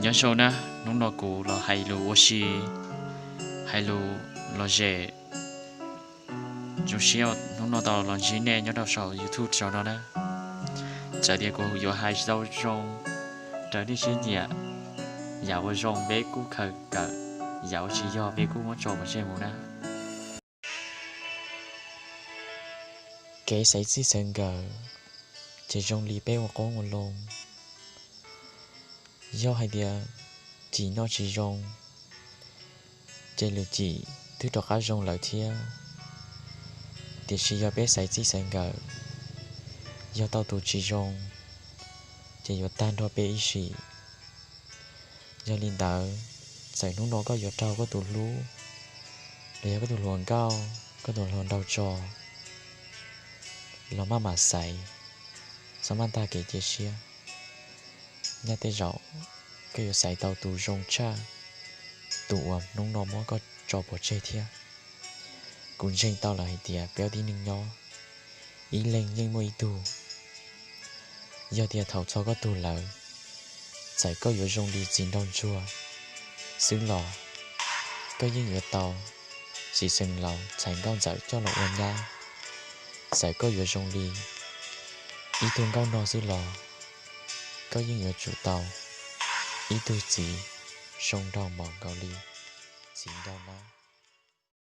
Nyob zoo na, hnub no kuv los hais lus ua si, hais lus los zem. Zoo siab hnub no tau los ntsib nej nyob rau saum YouTube zaum no na. Txawm tias kuv yuav hais tsis tau zoo raws nej siab nyiam, yam uas zoo peb kuj khaws kawm, yam uas tsis yog peb kuj muab tso pov tseg mus na. Kev xaiv txij xaiv nkawm ces zoo li peb ua qoob ua loo. Yog hais tias cim noj tsis zoo, ces lwm cim twb rov qab zoo lawm thiab. Tiam sis yog peb xaiv txij xaiv nkawm, yog tau tus tsis zoo, ces yuav tag nrho peb ib sim. Yog li ntawd, txawm hnub no koj yuav raug koj tus hlub, los yog koj tus hluas nkauj, koj tus hluas nraug tso, los maj mam xaiv, txhob maj tag kev cia siab. Nyaj tej zaum koj yuav xaiv tau tus zoo tshaj tus uas hnub no muab koj tso pov tseg thiab. Kuv ntseeg tau lawm hais tias peb ua tib neeg nyob, ib leeg yeej muaj ib tug. Yog tias thaum txog koj tug lawm, txawm koj yuav zoo li txiv nraug ntsuag xwb los koj yeej yuav tau txiv xeev laus txhais nkauj ntxawm coj los ua nyab. Txawm koj yuav zoo li ib tug nkauj nog xwb los koj yeej yuav tsum tau ib tug txiv zoo nraug npaum nkaus li txiv nraug nab.